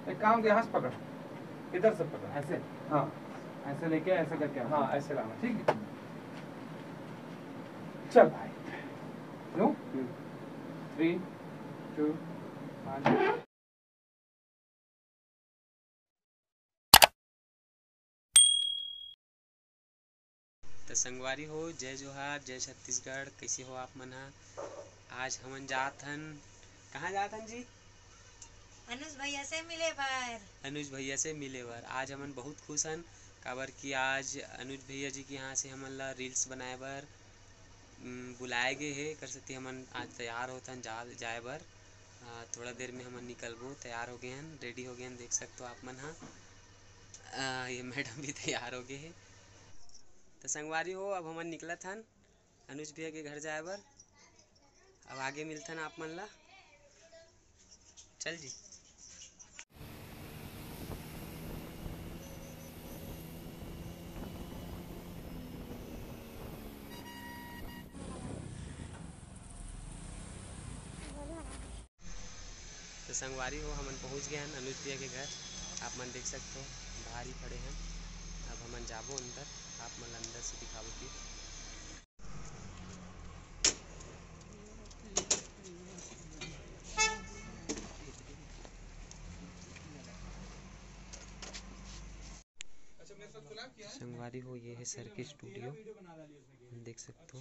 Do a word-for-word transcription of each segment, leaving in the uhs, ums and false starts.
एक काम कर, यहाँ से पकड़, इधर से पकड़। ऐसे? हाँ। ऐसे लेके ऐसे करके आना। हाँ, ऐसे लाना, ठीक है? चल भाई। नो? हम्म। Three, two, one। त संगवारी हो, जय जोहार, जय छत्तीसगढ़। कइसे हो आप मन ह? आज हमन जात हन, कहाँ जात हन जी? अनुज भैया से मिले बर। अनुज भैया से मिले बर। आज हमन बहुत खुश हन, काबर कि आज अनुज भैया जी के यहाँ से हमन ला reels बनाए बर, उम, बुलाए गे हे। एकर सेती हमन आज तैयार होत हन जा-, जाए बर। आ, थोड़ा देर में हमन निकलबो, तैयार हो गे हन, ready हो गे हन, देख सकत हो आप मन ह। आ, ये madam भी तैयार हो गे हे। त संगवारी हो, अब हमन निकलत हन अनुज भैया के घर जाए बर। अब आगे मिलथन आप मन ला। चल जी। तो संगवारी हो, हमन पहुंच गए हन अनुज भैया के घर। आप मन देख सकत हो, बाहर ही खड़े हन। अब हमन जाबो अंदर, आप मन ला अंदर से दिखाबो कि संगवारी हो, ये है सर के studio, देख सकत हो।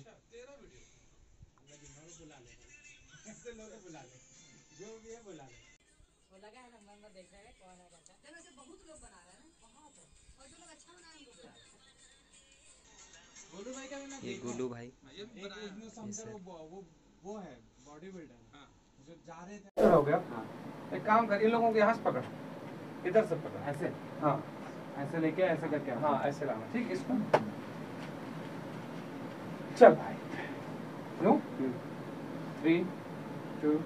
वो लगा है ना, मैं देख रहे हैं कौन है करके। तो वैसे बहुत लोग बना रहे हैं ना, बहुत है। और जो लोग अच्छा बना रहे हैं, उनको बुला रहे हैं। गोलू भाई का भी मैं ये देखा हूँ। गोलू भाई। हाँ, ये एक बनाया। इसमें ये शंकर सर। वो, वो, वो है, body builder है। हाँ। जो जा रहे थे। हो गया। हाँ। एक काम कर, इन लोगों को यहाँ से पकड़, इधर से पकड़। ऐसे? हाँ। ऐसे लेके ऐसे करके आना। हाँ, ऐसे लाना, ठीक, इसको। चल भाई। नो? हम्म। Three, two।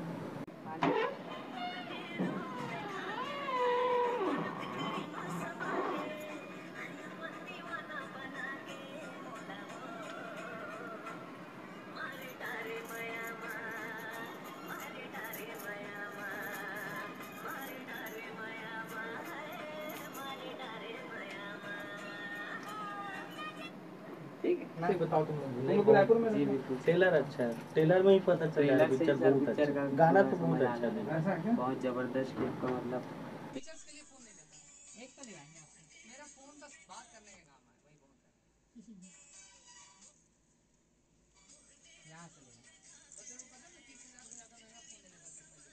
ठीक है, नहीं बताओ तुम लोग। तुम लोग रायपुर में रहते हो? Trailer अच्छा है, trailer में ही पता चल रहा है trailer से ही पिक्चर सर बहुत पिक्चर अच्छा है। का गाना तो पूरा बहुत समझ आ अच्छा है। ऐसा है क्या? बहुत जबरदस्त टाइप का, मतलब। फीचर्स के लिए फोन नहीं लेता, एक तो ले आएंगे आपको। मेरा फोन बस बात करने के काम आए, वही बहुत है। यहाँ से ले। तो तेरे को पता है मैं तीस हजार से ज्यादा महंगा फोन लेने का सोच रहा हूँ।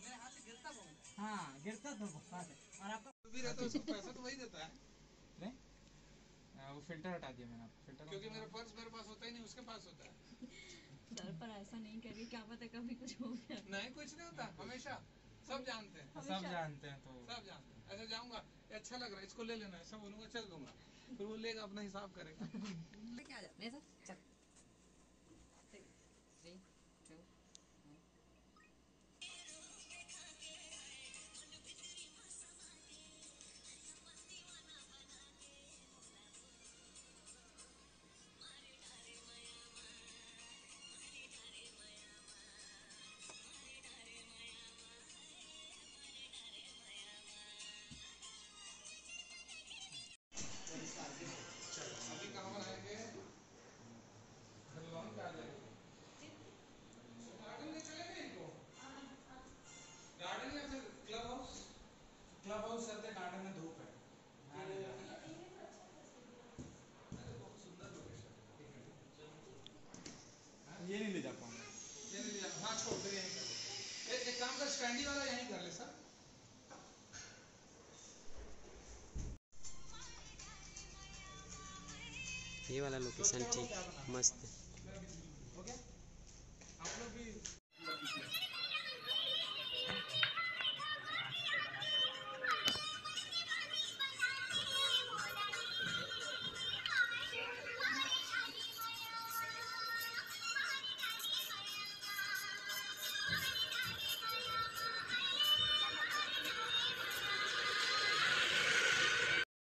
मेरे हाथ से गिरता बहुत है। हाँ, गिरता तो बहुत है। और आपका भी रहता है, उसको पैसा तो वही देता है। नहीं? हाँ, वो फिल्टर हटा दिया मैंने आपको। फिल्टर क्योंकि मेरा पर्स मेरे पास होता ही नहीं, उसके पास होता है। सर, पर ऐसा नहीं करिए, क्या पता कभी कुछ हो गया। नहीं, कुछ नहीं होता, हमेशा। सब जानते हैं। सब हमेशा। जानते हैं तो। सब जानते हैं। ऐसा जाऊंगा, "ये अच्छा लग रहा है, इसको ले लेना", ऐसा बोलूंगा, चल दूंगा। फिर वो लेगा, अपना हिसाब करेगा। लेके आ जा, ले सर, चल। Three, two, one। अभी कहाँ बनाएंगे? गार्डन में चलेंगे इनको? गार्डन या फिर क्लब हाउस? क्लब हाउस चलते, गार्डन में धूप है। अरे, बहुत सुंदर लोकेशन है। हाँ, ये नहीं ले जा पाऊंगा। ये नहीं ले जा, हाँ, छोड़, फिर यहीं कर। ए-, एक काम कर, स्टैंडी वाला यहीं कर ले सर। ये वाला लोकेशन ठीक, मस्त।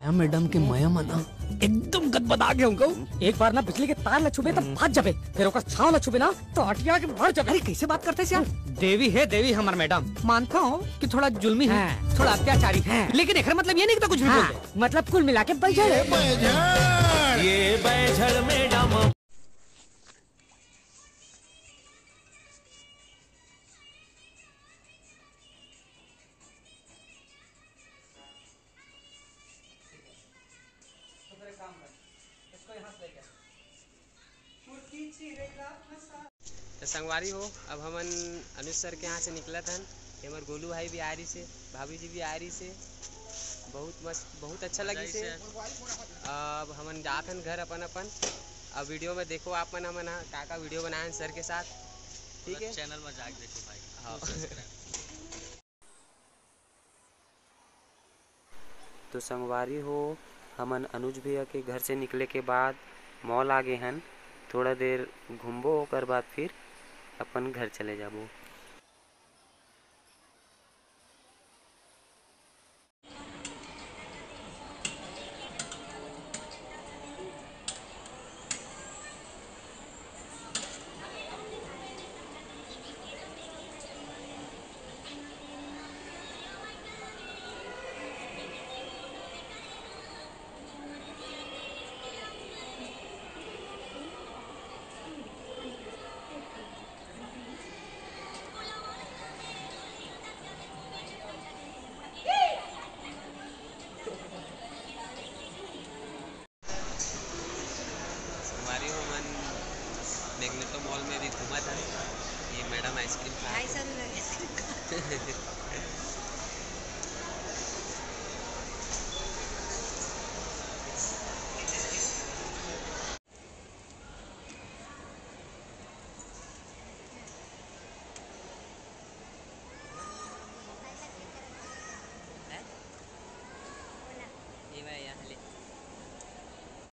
मैडम के मया म ना एकदम गदबदा गे हंव। एक बार ना बिजली के तार ला छुबे त भाज जाबे, फेर ओकर छांव ला छुबे ना त अटिया के मर जाबे। अरे, कइसे बात करथस यार? देवी हे देवी हमर मैडम। मानथंव कि थोड़ा जुल्मी हे, हाँ। थोड़ा अत्याचारी हे, हाँ। लेकिन एकर मतलब ये नहीं कि त कुछ भी हाँ। बोल दे। मतलब कुल मिला के बैझड़ हे। ये बैझड़ मैडम। तो संगवारी हो, अब हमन अनुज सर के यहाँ से निकलत हन। हमर गोलू भाई भी आ रहिस हे, भाभी जी भी आ रहिस हे। बहुत मस्त, बहुत अच्छा लगिस हे। अब हमन जात हन घर अपन अपन। अब वीडियो में देखो आप मन, हमन ह का का वीडियो बनाए हन सर के साथ, ठीक हे? चैनल में जाके देखो भाई। हाँ। तो संगवारी हो, हमन अनुज भैया के घर से निकले के बाद मॉल आ गे हन। थोड़ा देर घूमबो, ओकर बाद फिर अपन घर चले जाबो।